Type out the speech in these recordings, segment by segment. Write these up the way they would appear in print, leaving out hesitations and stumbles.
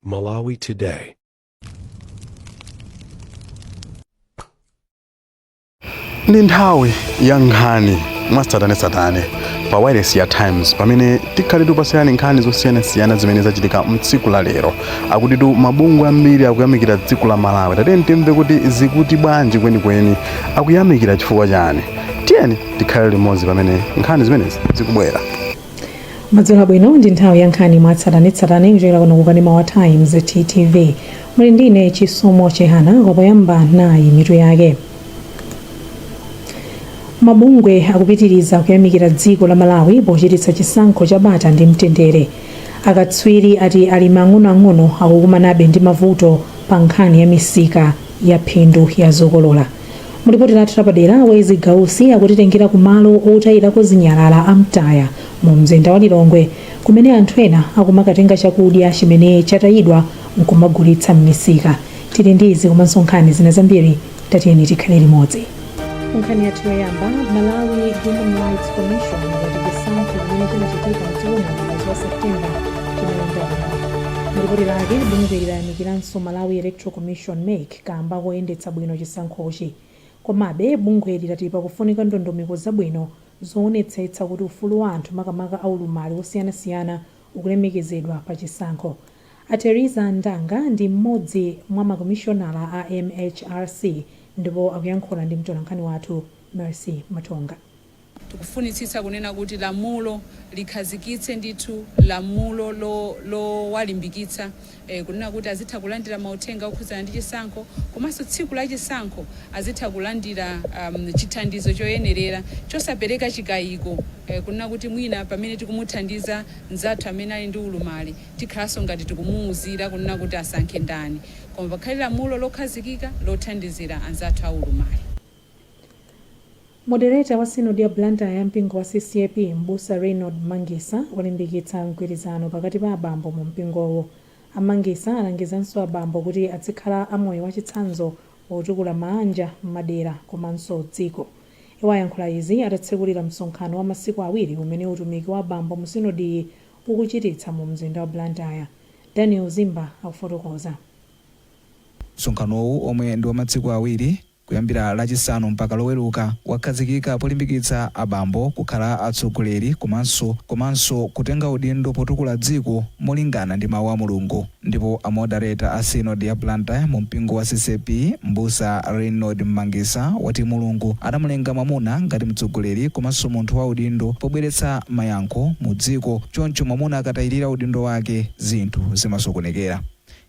Malawi Today. Ndi nthawi ya nkhani mwatsatanetsatane pa wireless ya Times, pamene tikhale tikupasirani nkhani zosiyanasiyana zimene zachitika mtsiku la lero. Akutitu mabungwe ambiri akuyamikira dziko la Malawi. Tatiyeni timve kuti zikuti bwanji kwenikweni, akuyamikira chifukwa chani. Tiyeni tikhale limodzi pamene nkhani zimenezi zikubwera. Madzulo abwino. Ndi nthawi ya nkhani mwatsatanetsatane kuchokera kuno kukanema wa Times, TTV. Muli ndine Chisomo Chehana. Kopoyamba, nayi mitu yake. Mabungwe akupitiriza kuyamikira dziko la Malawi pochititsa chisankho cha bata ndi mtendere. Akatswiri ati alimi ang'onoang'ono akukumanabe ndi mavuto pa nkhani ya misika ya phindu ya zokolola. Mulipoti lathu lapadera, Wezi Gausi akutitengera ku malo otayirako zinyalala a Mtaya mu mzinda wa Lilongwe, kumene anthu ena akumakatenga chakudya chimene chatayidwa nkumagulitsa m'misika. Tili ndi izi komanso nkhani zina zambiri. Tatiyeni tikhale limodzi. Nkhani yathu yoyamba, Malawi Human Rights Commission yati chisankho chimene chinachitika mdziko muno mwezi wa September chinayenda bwino. Mulipoti lake, bungwe layamikiranso Malawi Electoral Commission, MEC, kamba koyendetsa bwino chisankhochi. Komabe, bungweli lati pakufunika ndondomeko zabwino zoonetsetsa kuti ufulu wa anthu, makamaka aulumali osiyanasiyana, ukulemekezedwa pa chisankho. A Teresa Ndanga ndi mmodzi mwa makomishonala a MHRC ndipo akuyankhula ndi mtolankhani wathu Mercy Matonga. Tikufunitsitsa kunena kuti lamulo likhazikitse ndithu lamulo lowalimbikitsa kunena kuti azitha kulandira mauthenga okhudzana ndi chisankho, komanso tsiku la chisankho azitha kulandira chithandizo choyenerera chosapereka chikayiko kunena kuti mwina pamene tikumuthandiza mnzathu amene ali ndi ulumali, tikhalanso ngati tikumuwuzira kunena kuti asankhe ndani, koma pakhale lamulo lokhazikika lothandizira anzathu aulumali. Moderator wa sinodi ya Blantyre ya mpingo wa CCAP, Mbusa Reynold Mangisa, walimbikitsa mgwirizano pakati pa abambo mu mpingowo. A Mangisa alangizanso abambo kuti azikhala amoyo wachitsanzo potukula maanja, madera komanso dziko. Iwo ayankhula izi atatsekulira msonkhano wa masiku 2 umene utumiki wa abambo mu sinodiyi ukuchititsa mu mzinda wa Blantyre. Daniel Zimba akufotokoza. Msonkhanowu, omwe ndi wa masiku 2 kuyambira Lachisanu mpaka Loweruka, wakhazikika polimbikitsa abambo kukhala atsogoleri komanso kutenga udindo potukula dziko molingana ndi mawu a Mulungu. Ndipo a moderator a synod ya Blantyre mu mpingo wa CCAP, Mbusa Reynold Mangisa, wati Mulungu adamulenga mwamuna ngati mtsogoleri komanso munthu wa udindo pobweretsa mayankho mu dziko, choncho mwamuna akatayirira udindo wake, zinthu zimasokonekera.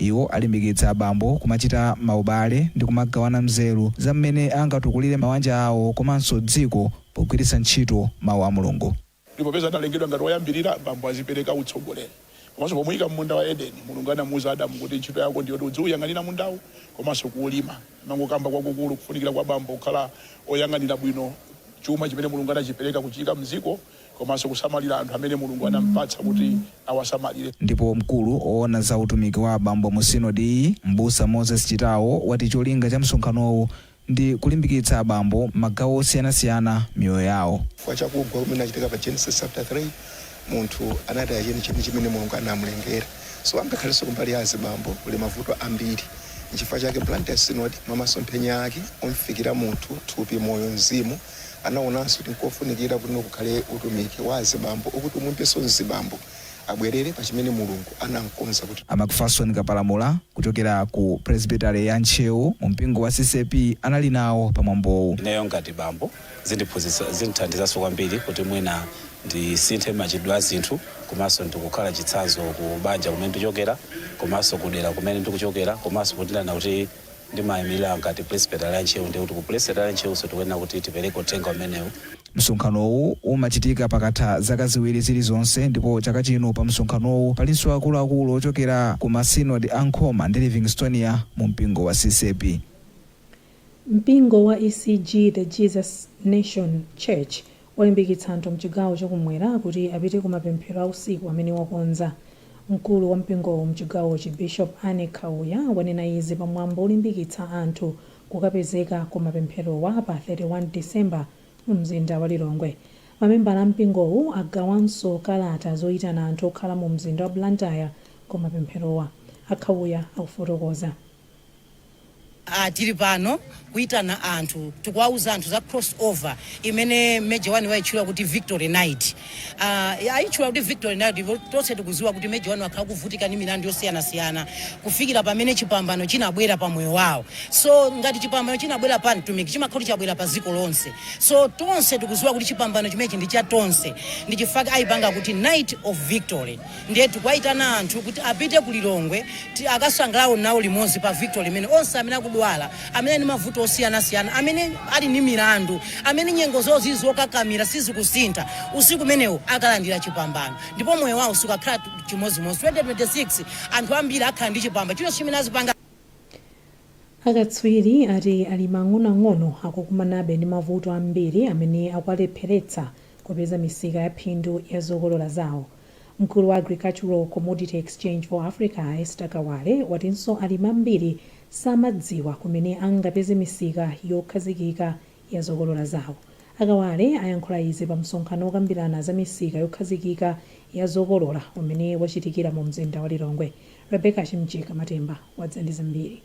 Iwo alimbikitsa abambo kumachita maubale ndi kumagawana mzeru za mmene angatukulire mabanja awo komanso dziko pogwiritsa ntchito mawu a Mulungu. Ndipo popeza analengedwa ngati woyambirira, bambo azipereka utsogoleri. Komanso pomuyika m'munda wa Edeni, Mulungu anamuuza Adamu kuti ntchito yako ndiyoti udziuyang'anira mundawu komanso kuulima. Mangokamba kwakukulu kufunikira kwa bambo kukhala oyang'anira bwino chuma chimene Mulungu anachipereka kuchiyika mdziko, komanso kusamalira anthu amene Mulungu anampatsa kuti awasamalire. Ndipo mkulu oona za utumiki wa abambo mu sinodi iyi, Mbusa Moses Chitawo, wati cholinga cha msonkhanowu ndi kulimbikitsa abambo magawo osiyanasiyana miyoyo yawo. Chifukwa chakugwa kumene kunachitika pa Genesis chapter 3, munthu anataya chenicheni chimene Mulungu anamulengera. So angakhalenso kumbali ya azibambo kuli mavuto ambiri. Nchifukwa chake Blantyre Synod, mwa masomphenya ake omfikira munthu, thupi, moyo, mzimu, anaonanso kuti nkofunikira kuti kukhale utumiki wa azibambo okuti umumpenso mzibambo abwerere pa chimene Mulungu anamkonza kuti. A Macpherson Kapalamula kuchokera ku Presbytery ya Ntcheu mu mpingo wa CCAP anali nawo pa mwambowu. Ineyo ngati bambo, zindiphunzitsa, zindithandizanso kwambiri kuti mwina ndisinthe machitidwe a zinthu, komanso ndikukhala chitsanzo ku banja kumene ndikuchokera, komanso kudera kumene ndikuchokera, komanso potindana kuti ndimayimirira ngati Presbytery ya Ntcheu, ndiye kuti ku Presbytery ya Ntcheuso tikuyenera kuti tipereke uthenga umenewu. Msonkhanowu umachitika pakatha zaka 2 zilizonse, ndipo chaka chino pa msonkhanowu palinso akuluakulu ochokera ku ma synod a Nkhoma ndi Livingstonia mu mpingo wa CCAP. Mpingo wa ECG The Jesus Nation Church walimbikitsa anthu mchigawo chakumwera kuti apite ku mapemphero a usiku amene wakonza. Mkulu wa mpingowu mchigawochi, Bishop Anne Khauya, wanena izi pa mwambo olimbikitsa anthu kukapezeka ku mapempherowa pa 31 December mu mzinda wa Lilongwe. Mamembala a mpingowu agawanso kalata zoyitana anthu okhala mu mzinda wa Blantyre ku mapempherowa. Akhauya akufotokoza. Tili pano kuitana anthu, tikuwauza anthu za crossover imene Major One wayitchula kuti Victory Night. Ayitchula kuti Victory Night ndipo tonse tikuziwa kuti Major One wakhala kuvutika ndi milandu yosiyanasiyana kufikira pamene chipambano chinabwera pa moyo wawo. So ngati chipambano chinabwera pa mtumiki, chimakhala kuti chabwera pa dziko lonse. So tonse tikuziwa kuti chipambano chimenechi ndi cha tonse, ndi chifukwa ayipanga kuti Night of Victory. Ndiye tikuwayitana anthu kuti apite ku Lilongwe, akasangalale nawo limodzi pa victory imene onse amene akudwala, amene ali ndi mavuto osiyanasiyana, amene ali ndi milandu, amene nyengo zawo zili zokakamira, sizikusintha, usiku umenewo akalandira chipambano ndipo moyo wawo sukakhala chimodzimodzi. 2026 anthu ambiri akhala ndi chipambano chilonse chimene azipanga. Akatswiri ati alimi ang'onoang'ono akukumanabe ndi mavuto ambiri amene akuwalepheretsa kupeza misika ya phindu ya zokolola zawo. Mkulu wa Agricultural Commodity Exchange for Africa, Esther Kawale, watinso alimi ambiri samadziwa kumene angapeze misika yokhazikika ya zokolola zawo. Akawale ayankhula izi pa msonkhano wokambirana za misika yokhazikika ya zokolola umene wachitikira mu mzinda wa Lilongwe. Rebecca Chimjeka Matemba wadza ndi zambiri.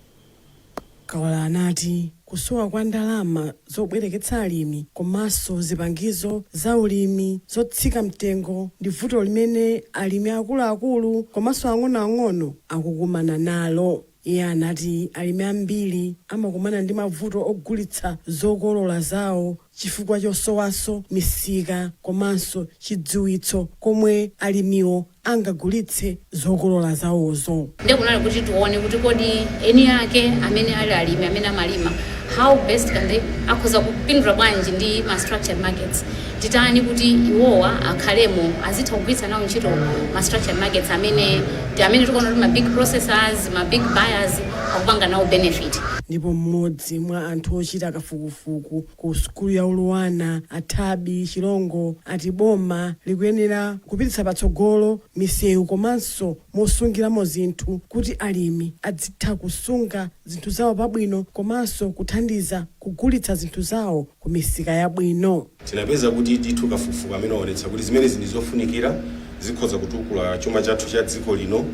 Kawale anati kusowa kwa ndalama zobwereketsa alimi komanso zipangizo za ulimi zotsika mtengo ndi vuto limene alimi akuluakulu komanso ang'onoang'ono akukumana nalo. Iye anati alimi ambiri amakumana ndi mavuto ogulitsa zokolola zawo chifukwa chosowanso misika komanso chidziwitso komwe alimiwo angagulitse zokolola zawozo. Ndiye kunali kuti tione kuti kodi eni ake amene ali alimi, amene amalima, how best can they, akhoza kupindula bwanji ndi ma structured markets? Titani kuti iwowa akhalemo, azitha kugwiritsa nawo ntchito ma structured markets amene tikuona kuti ma big processors, ma big buyers akupanga nawo benefit? Ndipo mmodzi mwa anthu ochita kafukufuku ku sukulu ya LUANAR, Athabi Chilongo, ati boma likuyenera kupititsa patsogolo misewu komanso mosungiramo zinthu kuti alimi adzitha kusunga zinthu zawo pabwino komanso kuthandiza kugulitsa zinthu zawo ku misika yabwino. Tinapeza kuti ndithu kafukufuku amene waonetsa kuti zimenezi ndi zofunikira, zikhoza kutukula chuma chathu cha dziko lino,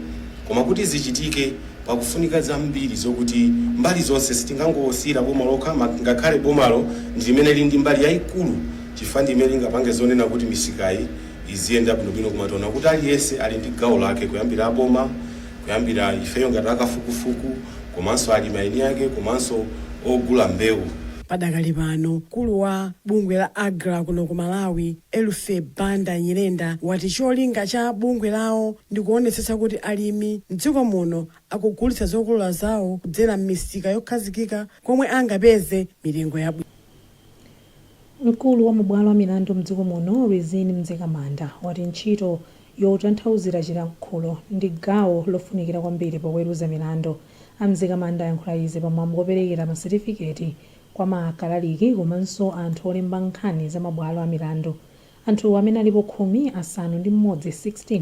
koma kuti zichitike pakufunika zambiri zokuti mbali zonse, sitingangosiyira boma lokha, ngakhale bomalo ndi limene lili ndi mbali yayikulu, chifukwa ndi imene lingapange zonena kuti misikayi iziyenda bwinobwino, koma tiona kuti aliyense ali ndi gawo lake, kuyambira aboma, kuyambira ifeyo ngati akafukufuku, komanso alimi eni ake, komanso ogula mbewu. Padakali pano, mkulu wa bungwe la AGRA kuno ku Malawi, Elfe Banda Nyirenda, wati cholinga cha bungwe lawo ndi kuonetsetsa kuti alimi mdziko muno akugulitsa zokolola zawo kudzera m'misika yokhazikika komwe angapeze mitengo yabwino. Mkulu wa mabwalo a milandu mdziko muno, Rizine Mzikamanda, wati ntchito yotanthauzira chilankhulo ndi gawo lofunikira kwambiri poweruza milandu. A Mzikamanda ayankhula izi pamwambo woperekera masetifiketi kwa makalaliki komanso anthu olemba nkhani za mabwalo a milandu. Anthu amene alipo 16, 16,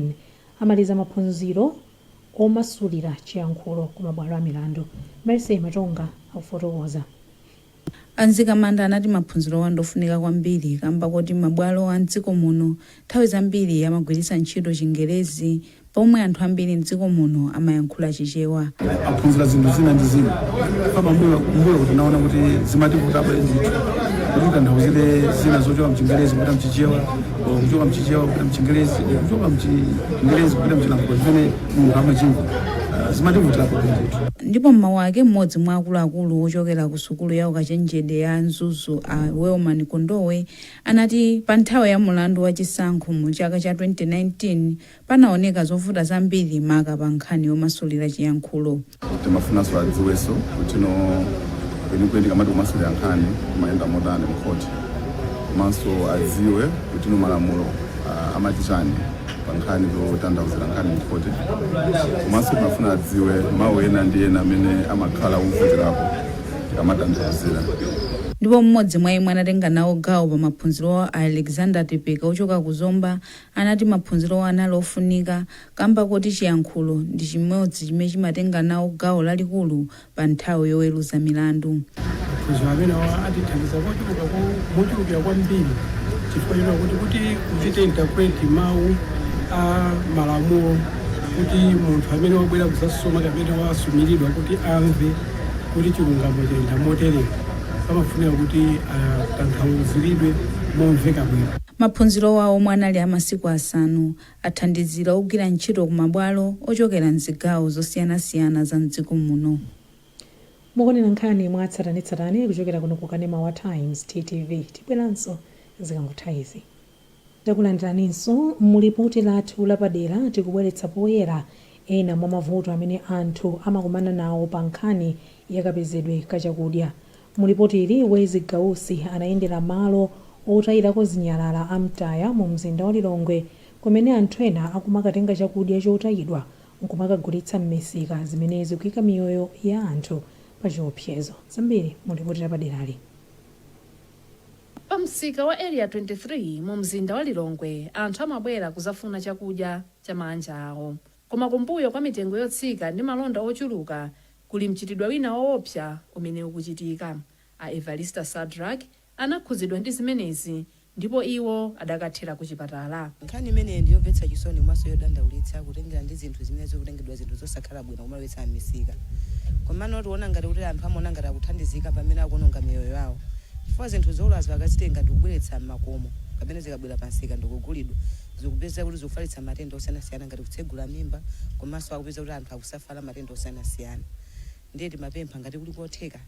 amaliza maphunziro omasulira chiyankhulo ku mabwalo a milandu. Mercy Matonga akufotokoza. A Mzikamanda anati maphunzirowa ndofunika kwambiri kamba koti mabwalo a mdziko muno nthawi zambiri amagwiritsa ntchito Chingerezi pomwe anthu ambiri mdziko muno amayankhula Chichewa. Aphunzira zinthu zina ndi zina pambuyo mbuyo kuti naona kuti zimativutabe ndithu kuti tanthauzire zina zochoka mchingerezi kupita mchichewa, or kuchoka mchichewa kupita mchingerezi, or kuchoka mchingerezi kupita mchilankhulo chimene munthu amachimva. Zimativutirapo ndithu. Ndipo mmawu ake, mmodzi mwa akuluakulu ochokera ku sukulu ya ukachenjede ya Mzuzu, a Wellman Kondowe, anati pa nthawi ya mulandu wa chisankho mu chaka cha 2019 panaoneka zovuta zambiri, maka pa nkhani yomasulira chiyankhulo. Timafunanso adziwenso kuti no, kwenikweni tikamati kumasulira nkhani kumayenda motani mkhoti, komanso adziwe kuti no, malamulo amati chani pa nkhani zotanthauzira nkhani mkhoti, komanso timafuna adziwe mawu ena ndi ena amene amakhala ovutirapo tikamatanthauzira. Ndipo mmodzi mwa yemwe anatenga nawo gawo pa maphunzirowa, a Alexander Tepeka ochoka ku Zomba, anati maphunzirowa anali ofunika kamba koti chiyankhulo ndi chimodzi chimene chimatenga nawo gawo lalikulu pa nthawi yoweruza milandu. Maphunziro amenewa atithandiza kochuluka, mochulukira kwambiri, chifukwa chona kuti uchite interpret mawu a malamulo Kuti munthu amene wabwera kuzasoma kapena wasumiridwa kuti amve kuti chilungamo chayenda moterera, pamafunika kuti atanthauziridwe momveka bwino. Maphunziro wawo, omwe anali amasiku 5, athandizira ogwira ntchito ku mabwalo ochokera mzigawo zosiyanasiyana za mdziko muno. Mukuonera nkhani mwatsatanetsatane kuchokera kuno ku kanema wa Times TTV. Tibweranso zikangotha izi. Takulandiraninso. Mulipoti lathu lapadera tikubweretsa poyera ena mwa mavuto amene anthu amakumana nawo pa nkhani yakapezedwe kachakudya. Mulipoti ili, Wezi Gausi anayendera malo otayirako zinyalala amtaya mu mzinda wa Lilongwe, kumene anthu ena akumakatenga chakudya chotayidwa nkumakagulitsa m'misika, zimene zikuyika miyoyo ya anthu pa chiopsezo. Zambiri mulipoti lapaderali. Pa msika wa Area 23 mu mzinda wa Lilongwe, anthu amabwera kuzafuna chakudya cha manja awo, koma kumbuyo kwa mitengo yotsika ndi malonda ochuluka kuli mchitidwe wina woopsa umene ukuchitika. A Evarista Sadrak anakhuzidwa ndi zimenezi ndipo iwo adakathera ku chipatala. Nkhani imeneyi ndiyomvetsa chisoni komanso yodandaulitsa, kutengera ndi zinthu zimene zikutengedwa, zinthu zosakhala bwino kumalowetsa m'misika. Komano tiona ngati kuti anthu amaona ngati akuthandizika pamene akuononga miyoyo yawo, chifukwa zinthu zowolazo akazitenga ndikubweretsa m'makomo kapena zikabwera pamsika ndikugulidwa, zikupeza kuti zikufalitsa matenda osiyanasiyana ngati kutsegula mimba, komanso akupeza kuti anthu akusafala matenda osiyanasiyana. Ndiye timapempha ngati kuli kotheka,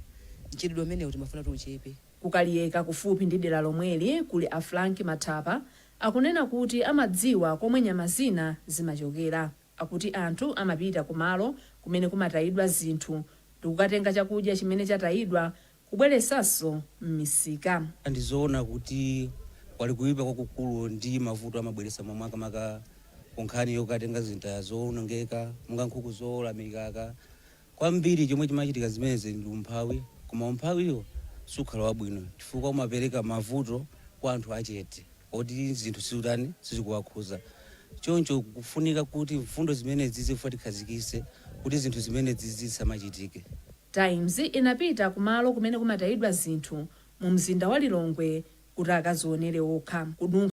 mchitidwe umenewu timafuna kuti uchepe. Kukaliyeka, kufupi ndi dera lomweli, kuli a Frank Mathapa. Akunena kuti amadziwa komwe nyama zina zimachokera. Akuti anthu amapita kumalo kumene kumatayidwa zinthu ndikukatenga chakudya chimene chatayidwa kubweresanso m'misika. Ndizoona kuti pali kuyipa kwakukulu ndi mavuto amabweretsa makamaka ku nkhani yokatenga zintaya zowonongeka monga nkhuku zowola, mikaka kwambiri. Chomwe chimachitika zimenezi ndi umphawi, koma umphawiwo sukhala wabwino chifukwa umapereka mavuto kwa anthu achete oti zinthu sizitani, sizikuwakhuza. Choncho kufunika kuti mfundo zimenezi zifunika tikhazikise kuti zinthu zimenezi zisamachitike. Times inapita kumalo kumene kumatayidwa zinthu mu mzinda wa Lilongwe kuti akazionere okha. Kudunkha